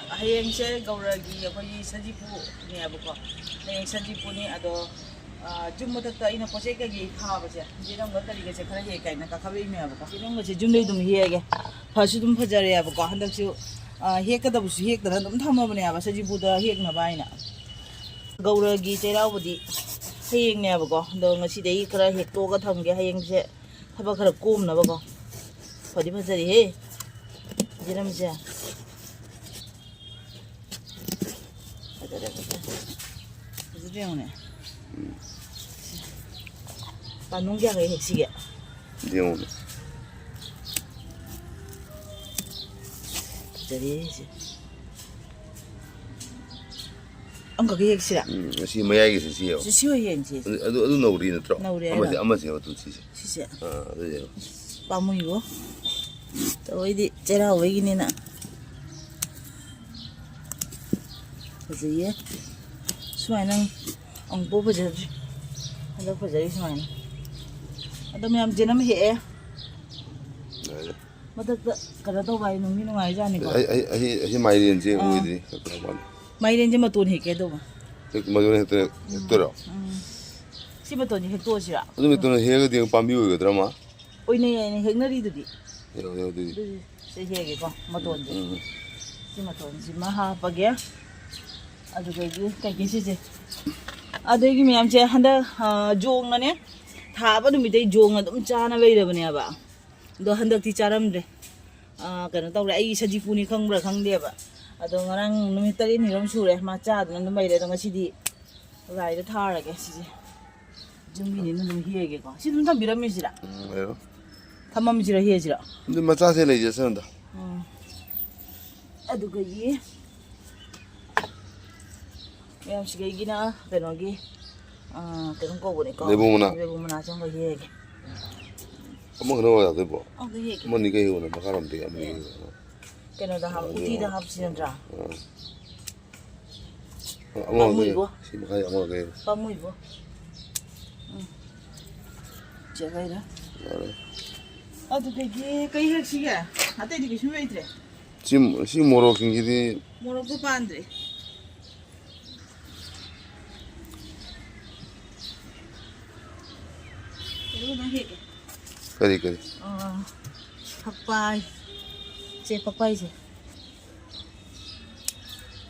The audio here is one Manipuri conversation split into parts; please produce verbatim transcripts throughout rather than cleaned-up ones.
ꯍꯌꯦꯡꯁꯦ ꯒꯧꯔꯒꯤ ꯑꯩꯈꯣꯏꯒꯤ ꯁꯖꯤꯕꯨꯅꯦꯕꯀꯣ꯫ ꯍꯌꯦꯡ ꯁꯖꯤꯕꯨꯅꯤ꯫ ꯑꯗꯣ, ꯑ, ꯌꯨꯝ ꯃꯊꯛꯇ ꯑꯩꯅ ꯄꯣꯠ ꯆꯩ ꯀꯩꯀꯩ ꯊꯥꯕꯁꯦ, ꯌꯦꯅꯝꯒ ꯀꯔꯤꯒꯁꯦ ꯈꯔ ꯍꯦꯛ ꯀꯥꯏꯅ ꯀꯥꯈꯠꯂꯛꯏꯅꯦꯕꯀꯣ꯫ ꯌꯦꯅꯝꯒꯁꯦ ꯌꯨꯝꯗꯩ ꯑꯗꯨꯝ ꯍꯦꯛꯑꯒꯦ꯫ ꯐꯁꯨ ꯑꯗꯨꯝ ꯐꯖꯔꯦꯕꯀꯣ꯫ ꯍꯟꯗꯛꯁꯨ, ꯑ, ꯍꯦꯛꯀꯗꯕꯁꯨ ꯍꯦꯛꯇꯅ ꯑꯗꯨꯝ ꯊꯝꯃꯕꯅꯦꯕ ꯁꯖꯤꯕꯨꯗ ꯍꯦꯛꯅꯕ ꯍꯥꯏꯅ꯫ ꯒꯧꯔꯒꯤ ꯆꯩꯔꯥꯎꯕꯗꯤ ꯍꯌꯦꯡꯅꯦꯕꯀꯣ꯫ ꯑꯗꯣ ꯉꯁꯤꯗꯒꯤ ꯈꯔ ꯍꯦꯛꯇꯣꯛꯑꯒ ꯊꯝꯒꯦ꯫ ꯍꯌꯦꯡꯁꯦ ꯊꯕꯛ ꯈꯔ ꯀꯣꯝꯅꯕꯀꯣ꯫ ꯐꯗꯤ ꯐꯖꯔꯤꯍꯦ, ꯌꯦꯅꯝꯁꯦ꯫ ꯐꯖꯔꯦ, ꯐꯖꯔꯦ꯫ ꯐꯖꯗ꯭ꯔꯥ ꯌꯦꯡꯉꯨꯅꯦ꯫ ꯎꯝ꯫ ꯄꯥꯟꯗꯨꯝ ꯀꯌꯥ ꯀꯩ ꯍꯦꯛꯁꯤꯒꯦ? ꯌꯦꯡꯉꯨꯅꯦ꯫ ꯐꯖꯔꯦ ꯁꯤꯁꯦ꯫ ꯑꯃꯈꯛꯀꯤ ꯍꯦꯛꯁꯤꯔꯥ? ꯎꯝ, ꯑꯁꯤ ꯃꯌꯥꯏꯒꯤꯁꯦ ꯁꯤ ꯌꯦꯡꯉꯣ꯫ ꯁꯤ, ꯁꯤ ꯑꯣꯏ ꯌꯦꯡꯁꯤ꯫ ꯑꯗꯨ, ꯑꯗꯨ, ꯑꯗꯨ ꯅꯧꯔꯤ ꯅꯠꯇ꯭ꯔꯣ? ꯅꯧꯔꯤ ꯑꯃꯁꯦ, ꯍꯥꯏꯔꯣ? ꯑꯃꯁꯦ ꯌꯦꯡꯉꯣ, ꯑꯗꯨ ꯁꯤꯁꯦ꯫ ꯁꯤꯁꯦ꯫ ꯑꯥ, ꯑꯗꯨ ꯌꯦꯡꯉꯣ꯫ ꯄꯥꯝꯃꯨꯏꯕꯣ꯫ ꯇꯧꯕꯩꯗꯤ ꯆꯩꯔꯥꯎꯕꯒꯤꯅꯤꯅ꯫ ꯐꯖꯩꯌꯦ꯫ ꯁꯨꯃꯥꯏꯅ ꯑꯃꯨꯛꯐꯥꯎ ꯐꯖꯗ꯭ꯔꯤ꯫ ꯍꯟꯗꯛ ꯐꯖꯔꯤ ꯁꯨꯃꯥꯏꯅ꯫ ꯑꯗꯣ ꯃꯌꯥꯝ ꯌꯦꯅꯝ ꯍꯦꯛꯑꯦ꯫ ꯌꯥꯏꯌꯦ꯫ ꯃꯊꯛꯇ ꯀꯩꯅꯣ ꯇꯧꯕ ꯍꯥꯏ ꯅꯨꯡꯗꯤ ꯅꯨꯡꯉꯥꯏꯖꯥꯠꯅꯤꯀꯣ꯫ ꯑꯩ, ꯑꯩ, ꯑꯩ, ꯑꯩ ꯃꯥꯏꯔꯦꯟꯁꯦ ꯑꯥ꯫ ꯑꯣꯏꯗ꯭ꯔꯤ꯫ ꯀꯩꯅꯣ ꯃꯥꯜꯂꯦ꯫ ꯃꯥꯏꯔꯦꯟꯁꯦ ꯃꯇꯣꯟ ꯍꯦꯛꯀꯦ ꯇꯧꯕ꯫ ꯍꯦꯛ-, ꯃꯗꯨꯅ ꯍꯦꯛꯇ ꯍꯦꯛꯇꯣꯏꯔꯣ? ꯎꯝ꯫ ꯁꯤ ꯃꯇꯣꯟꯁꯦ ꯍꯦꯛꯇꯣꯛꯑꯁꯤꯔꯥ? ꯑꯗꯨ ꯃꯇꯣꯟ ꯍꯦꯛꯑꯒꯗꯤ ꯑꯃꯨꯛ ꯄꯥꯝꯕꯤ ꯑꯣꯏꯒꯗ꯭ꯔꯥ ꯃꯥ? ꯑꯣꯏꯅꯩ, ꯑꯣꯏꯅꯩ, ꯍꯦꯛꯅꯔꯤꯗꯨꯗꯤ꯫ ꯍꯦꯛꯑꯣ, ꯍꯦꯛꯑꯣ ꯑꯗꯨꯗꯤ꯫ ꯑꯗꯨꯗꯤ ꯁꯤ ꯍꯦꯛꯑꯒꯦꯀꯣ, ꯃꯇꯣꯟꯁꯦ꯫ ꯎꯝ, ꯎꯝ꯫ ꯁꯤ ꯃꯇꯣꯟꯁꯤꯃ ꯍꯥꯞꯄꯒꯦ꯫ ꯑꯗꯨꯗꯒꯤ ꯀꯩꯀꯩ ꯁꯤꯁꯦ? ꯑꯗꯒꯤ ꯃꯌꯥꯝꯁꯦ ꯍꯟꯗꯛ, ꯑ, ꯌꯣꯡꯅꯅꯦ, ꯊꯥꯕ ꯅꯨꯃꯤꯠꯇꯩ ꯌꯣꯡꯅ ꯑꯗꯨꯝ ꯆꯥꯅ ꯂꯩꯔꯕꯅꯦꯕ꯫ ꯑꯗꯣ ꯍꯟꯗꯛꯇꯤ ꯆꯥꯔꯝꯗ꯭ꯔꯦ꯫ ꯑ, ꯀꯩꯅꯣ ꯇꯧꯔꯦ, ꯑꯩꯒꯤ ꯁꯖꯤꯄꯨꯅꯤ ꯈꯪꯕ꯭ꯔꯥ ꯈꯪꯗꯦꯕ꯫ ꯑꯗꯣ ꯉꯔꯥꯡ ꯅꯨꯃꯤꯠ ꯇꯔꯦꯠꯅꯤꯔꯣꯝ ꯁꯨꯔꯦ ꯃꯥ ꯆꯥꯗꯅ ꯑꯗꯨꯝ ꯂꯩꯔꯦ꯫ ꯑꯗꯣ ꯉꯁꯤꯗꯤ ꯂꯥꯏꯗ ꯊꯥꯔꯒꯦ ꯁꯤꯁꯦ꯫ ꯌꯨꯝꯒꯤꯅꯤꯅ ꯑꯗꯨꯝ ꯍꯦꯛꯑꯒꯦꯀꯣ꯫ ꯁꯤ ꯑꯗꯨꯝ ꯊꯝꯕꯤꯔꯝꯃꯤꯁꯤꯔꯥ? ꯎꯝ, ꯂꯩꯔꯣ꯫ ꯊꯝꯃꯝꯁꯤꯔꯥ ꯍꯦꯛꯑꯁꯤꯔꯥ? ꯑꯗꯨ ꯃꯆꯥꯁꯦ ꯂꯩꯖꯁꯅꯨꯗ꯫ ꯎꯝ꯫ ꯑꯗꯨꯒꯒꯤ ꯃꯌꯥꯝ ꯁꯤꯒꯩꯒꯤꯅ ꯀꯩꯅꯣꯒꯤ, ꯑ, ꯀꯩꯅꯣꯝ ꯀꯧꯕꯅꯦꯀꯣ꯫ ꯂꯩꯕꯨꯡ ꯃꯅꯥ꯫ ꯂꯩꯕꯨꯡ ꯃꯅꯥꯁꯦ ꯑꯃꯈꯛ ꯍꯦꯛꯑꯒꯦ꯫ ꯑꯃꯈꯛꯅ ꯑꯣꯏ ꯌꯥꯗꯣꯏꯕꯣ? ꯑꯃꯈꯛ ꯍꯦꯛꯑꯒꯦ꯫ ꯑꯃꯅꯤ ꯀꯩ ꯍꯦꯛꯎꯅ ꯃꯈꯥꯔꯣꯝꯗꯒꯤ ꯑꯃꯅꯤ ꯍꯦꯛꯎꯅ꯫ ꯀꯩꯅꯣꯗ ꯍꯥꯞ-, ꯑꯗꯨ ꯎꯇꯤꯗ ꯍꯥꯞꯁꯤ ꯅꯠꯇ꯭ꯔꯥ? ꯑꯥ꯫ ꯑꯃ ꯄꯥꯝꯃꯨꯏꯕꯣ꯫ ꯁꯤ ꯃꯈꯥꯏ ꯑꯃ ꯀꯩ? ꯄꯥꯝꯃꯨꯏꯕꯣ꯫ ꯎꯝ꯫ ꯆꯦ ꯂꯩꯔꯦ꯫ ꯌꯥꯔꯦ꯫ ꯑꯗꯨꯗꯒꯤ ꯀꯩ ꯍꯦꯛꯁꯤꯒꯦ? ꯑꯇꯩꯗꯤ ꯀꯩꯁꯨ ꯂꯩꯇ꯭ꯔꯦ꯫ ꯁꯤ, ꯁꯤ ꯃꯣꯔꯣꯛꯁꯤꯡꯁꯤꯗꯤ ꯃꯣꯔꯣꯛꯇꯣ ꯄꯥꯟꯗ꯭ꯔꯤ꯫ ꯀꯩꯅꯣꯝ ꯍꯦꯛꯀꯦ꯫ ꯀꯔꯤ, ꯀꯔꯤ? ꯑꯥ, ꯐꯛꯄꯥꯏ꯫ ꯆꯦ, ꯐꯛꯄꯥꯏꯁꯦ꯫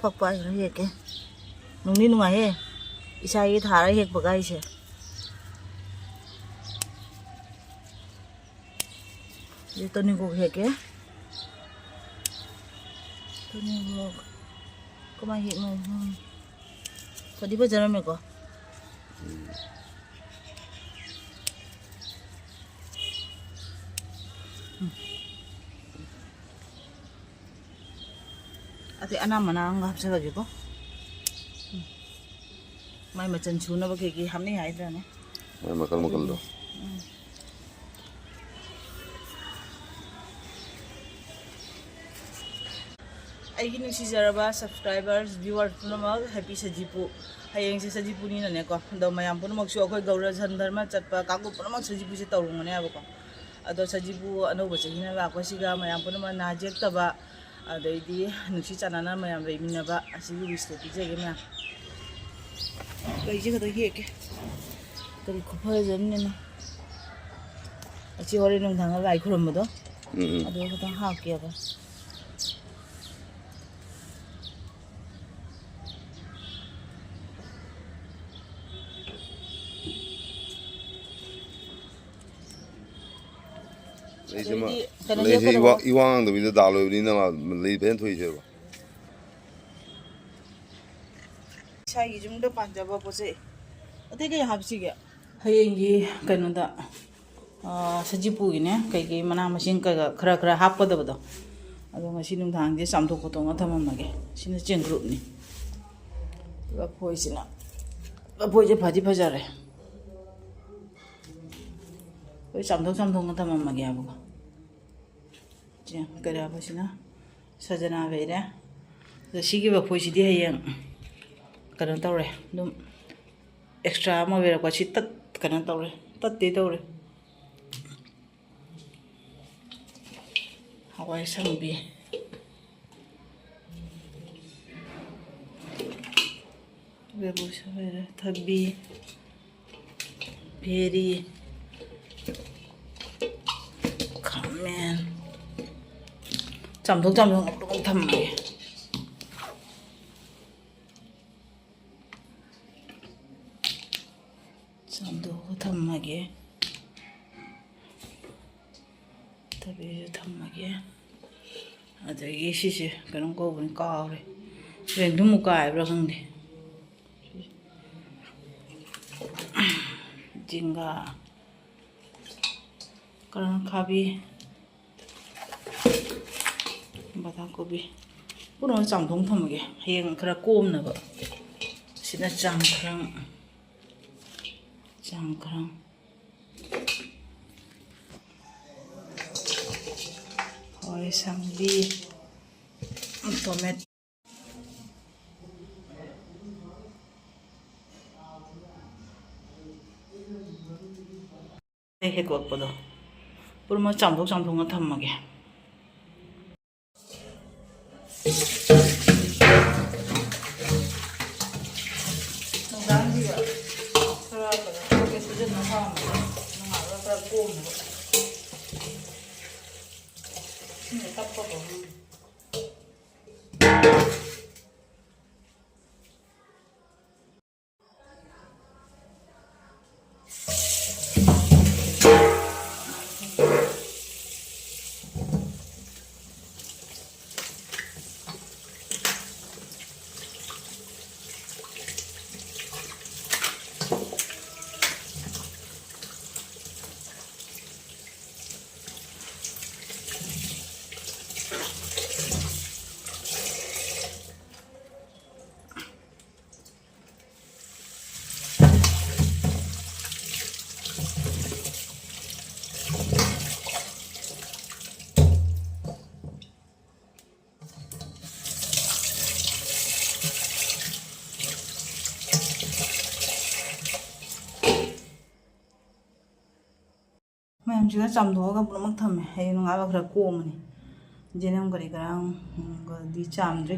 ꯐꯛꯄꯥꯏ ꯈꯔ ꯍꯦꯛꯀꯦ꯫ ꯅꯨꯡꯗꯤ ꯅꯨꯡꯉꯥꯏꯍꯦ꯫ ꯏꯁꯥꯒꯤ ꯊꯥꯔ ꯍꯦꯛꯄꯒꯥꯏꯁꯦ꯫ ꯁꯤ ꯇꯣꯅꯤꯡꯈꯣꯛ ꯍꯦꯛꯀꯦ꯫ ꯇꯣꯅꯤꯡꯈꯣꯛ ꯀꯃꯥꯏ ꯍꯦꯛꯅꯣ? ꯎꯝ꯫ ꯐꯗꯤ ꯐꯖꯔꯝꯃꯦꯀꯣ꯫ ꯎꯝ꯫ ꯑꯇꯩ ꯑꯅꯥ ꯃꯅꯥ ꯑꯃꯒ ꯍꯥꯞꯆꯜꯂꯒꯦꯀꯣ꯫ ꯎꯝ꯫ ꯃꯥꯏ ꯃꯆꯜ ꯁꯨꯅꯕ ꯀꯩꯀꯩ ꯍꯥꯞꯅꯩ ꯍꯥꯏꯗ꯭ꯔꯅꯦ? ꯃꯥꯏ ꯃꯈꯜ ꯃꯈꯜꯗꯣ꯫ ꯎꯝ꯫ ꯑꯩꯒꯤ ꯅꯨꯡꯁꯤꯖꯔꯕ subscribers, viewers ꯄꯨꯝꯅꯃꯛ, happy ꯁꯖꯤꯕꯨ꯫ ꯍꯌꯦꯡꯁꯦ ꯁꯖꯤꯕꯨꯅꯤꯅꯅꯦꯀꯣ, ꯑꯗꯣ ꯃꯌꯥꯝ ꯄꯨꯝꯅꯃꯛꯁꯨ ꯑꯩꯈꯣꯏ ꯒꯧꯔ ꯙꯟ ꯙꯔꯃ ꯆꯠꯄ ꯀꯥꯡꯕꯨ ꯄꯨꯝꯅꯃꯛ ꯁꯖꯤꯕꯨꯁꯦ ꯇꯧꯔꯨꯒꯅꯦꯕꯀꯣ꯫ ꯑꯗꯣ ꯁꯖꯤꯕꯨ ꯑꯅꯧꯕ ꯆꯍꯤꯅ ꯂꯥꯛꯄꯁꯤꯒ ꯃꯌꯥꯝ ꯄꯨꯝꯅꯃꯛ ꯅꯥ ꯌꯦꯛꯇꯕ, ꯑꯗꯩꯗꯤ ꯅꯨꯡꯁꯤ ꯆꯥꯟꯅꯅ ꯃꯌꯥꯝ ꯂꯩꯃꯤꯟꯅꯕ, ꯑꯁꯤꯒꯤ wishꯇꯣ ꯄꯤꯖꯒꯦ ꯃꯌꯥꯝ꯫ ꯀꯩꯁꯦ ꯈꯛꯇ ꯍꯦꯛꯀꯦ꯫ ꯀꯔꯤ ꯈꯨꯐꯖ ꯑꯃꯅꯤꯅ꯫ ꯑꯁꯤ ꯍꯣꯔꯦꯟ ꯅꯨꯡꯗꯥꯡ ꯂꯥꯏ ꯈꯨꯔꯨꯝꯕꯗꯣ, ꯎꯝ, ꯎꯝ꯫ ꯑꯗꯨ ꯈꯛꯇꯪ ꯍꯥꯞꯀꯦꯕ꯫ ꯂꯩꯁꯦ ꯃꯥ-, ꯑꯗꯩꯗꯤ ꯀꯩꯅꯣ ꯂꯩꯁꯦ ꯍꯦꯛꯀꯗꯕ ꯏꯋꯥ-, ꯏꯋꯥ ꯉꯥꯡꯗꯕꯤꯗ ꯗꯥꯜ ꯑꯣꯏꯕꯅꯤꯅ ꯃꯥ ꯂꯩ ꯐꯖꯅ ꯊꯣꯛꯏꯁꯦꯕ꯫ ꯏꯁꯥꯒꯤ ꯌꯨꯝꯗ ꯄꯥꯟꯖꯕ ꯄꯣꯠ ꯆꯩ꯫ ꯑꯇꯩ ꯀꯩ ꯍꯥꯞꯁꯤꯒꯦ? ꯍꯌꯦꯡꯒꯤ ꯀꯩꯅꯣꯗ, ꯑꯥ, ꯁꯖꯤꯄꯨꯒꯤꯅꯦ, ꯀꯩꯀꯩ ꯃꯅꯥ ꯃꯁꯤꯡ ꯀꯩꯀꯥ ꯈꯔ ꯈꯔ ꯍꯥꯞꯀꯗꯕꯗꯣ, ꯑꯗꯣ ꯉꯁꯤ ꯅꯨꯡꯗꯥꯡꯗꯤ ꯆꯥꯝꯊꯣꯛ ꯈꯣꯠꯇꯣꯛꯅ ꯊꯝꯃꯝꯃꯒꯦ꯫ ꯁꯤꯅ ꯆꯦꯡꯒ꯭ꯔꯨꯞꯅꯤ꯫ ꯂꯐꯣꯏꯁꯤꯅ, ꯂꯐꯣꯏꯁꯦ ꯐꯗꯤ ꯐꯖꯔꯦ꯫ ꯂꯣꯏ ꯆꯥꯝꯊꯣꯛ ꯆꯥꯝꯊꯣꯛꯅ ꯊꯝꯃꯝꯃꯒꯦ ꯍꯥꯏꯕꯀꯣ꯫ ꯁꯦ, ꯀꯔꯤ ꯍꯥꯏꯕ ꯁꯤꯅ? ꯁꯖꯅꯥ ꯂꯩꯔꯦ꯫ ꯑꯗ ꯁꯤꯒꯤ ꯂꯐꯣꯏꯁꯤꯗꯤ ꯍꯌꯦꯡ ꯀꯩꯅꯣ ꯇꯧꯔꯦ, ꯑꯗꯨꯝ extra ꯑꯃ ꯑꯣꯏꯔꯛꯄ꯫ ꯁꯤ ꯇꯠ-, ꯀꯩꯅꯣ ꯇꯧꯔꯦ, ꯇꯠꯇꯦ ꯇꯧꯔꯦ꯫ ꯍꯋꯥꯏ ꯑꯁꯪꯕꯤ꯫ ꯁꯣꯏꯔꯦ꯫ ꯊꯕꯤ, ꯕꯦꯔꯤ, ꯈꯥꯃꯦꯟ꯫ ꯆꯥꯝꯊꯣꯛ ꯆꯥꯝꯊꯣꯛ ꯑꯃꯨꯛ ꯊꯝꯃꯒꯦ꯫ ꯆꯥꯝꯊꯣꯛꯑꯒ ꯊꯝꯃꯒꯦ꯫ ꯊꯕꯤꯁꯨ ꯊꯝꯃꯒꯦ꯫ ꯑꯗꯒꯤ ꯁꯤꯁꯦ ꯀꯩꯅꯣꯝ ꯀꯧꯕꯅꯤ, ꯀꯥꯎꯔꯦ꯫ ꯔꯦꯡꯗꯨꯝ ꯎꯀꯥꯏ ꯍꯥꯏꯕ꯭ꯔꯥ ꯈꯪꯗꯦ꯫ ꯖꯤꯡꯒꯥ, ꯀꯔꯣꯟ ꯑꯈꯥꯕꯤ, ꯕꯟꯗꯥ ꯀꯣꯕꯤ ꯄꯨꯝꯅꯃꯛ ꯆꯥꯝꯊꯣꯛ ꯊꯝꯃꯒꯦ, ꯍꯌꯦꯡ ꯈꯔ ꯀꯣꯝꯅꯕ꯫ ꯁꯤꯅ ꯆꯥꯝꯈ꯭ꯔꯪ, ꯆꯥꯝꯈ꯭ꯔꯪ꯫ ꯍꯋꯥꯏ ꯑꯁꯥꯡꯕꯤ, ꯇꯣꯃꯦꯇꯣ꯫ ꯍꯦꯛ ꯍꯦꯛꯂꯛꯄꯗꯣ ꯄꯨꯝꯅꯃꯛ ꯆꯥꯝꯊꯣꯛ ꯆꯥꯝꯊꯣꯛꯅ ꯊꯝꯃꯒꯦ꯫ ꯅꯨꯡꯗꯥꯡꯁꯤꯗ ꯈꯔ ꯀꯩꯅꯣ ꯇꯧꯔꯒꯦ, ꯁꯤꯖꯤꯟꯅ ꯊꯝꯃꯒ ꯅꯣꯡꯉꯥꯜꯂꯒ ꯈꯔ ꯀꯣꯝꯅꯕ꯫ ꯏꯁꯤꯡꯁꯦ ꯇꯞꯄꯀꯣ꯫ ꯃꯌꯥꯝꯁꯤꯒ ꯆꯥꯝꯊꯣꯛꯑꯒ ꯄꯨꯝꯅꯃꯛ ꯊꯝꯃꯦ꯫ ꯍꯌꯦꯡ ꯅꯣꯡꯉꯥꯜꯂꯒ ꯈꯔ ꯀꯣꯝꯃꯅꯤ꯫ ꯖꯦꯅꯝ ꯀꯔꯤ ꯀꯔꯥꯡꯒꯗꯤ ꯆꯥꯝꯗ꯭ꯔꯤ꯫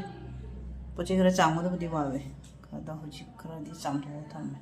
ꯄꯣꯠ ꯆꯩ ꯈꯔ ꯆꯥꯝꯒꯗꯕꯗꯤ ꯋꯥꯠꯂꯤ꯫ ꯑꯗꯣ ꯍꯧꯖꯤꯛ ꯈꯔꯗꯤ ꯆꯥꯝꯊꯣꯛꯑ ꯊꯝꯃꯦ꯫